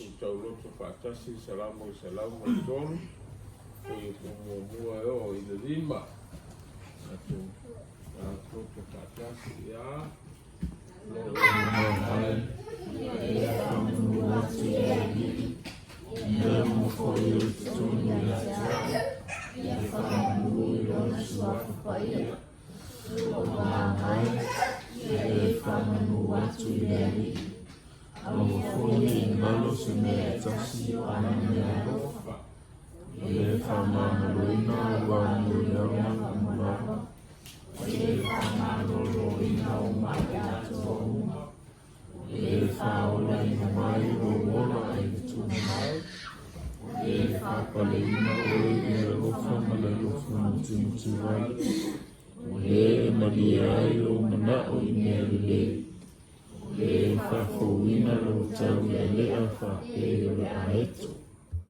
Tu Tauloto Faatasi i Salamo 103, Fuaiupu muamua e oo i le 5. Tatou Loto Faatasi ia Lo Mai, ia e faamanu atu i le Alii, i mea uma foi o i totonu ia te au, ia faamanu i Lona Suafa Paia. Toomaga mai, ia e faamanu atu i le Alii. Aua foi ne i galo se mea e tasi o ana mea alofa, o le faamagaloina ua amioleaga uma lava, o le faamaloloina o maʻi atoa uma, o le faaolaina mai lou ola i le tumau, o le faapaleina oe i le alofa ma le alofa mutimutiwale, o le e malie ai lou manao i mea lelei, o le faafouina lou taulealea faapei o le aeto.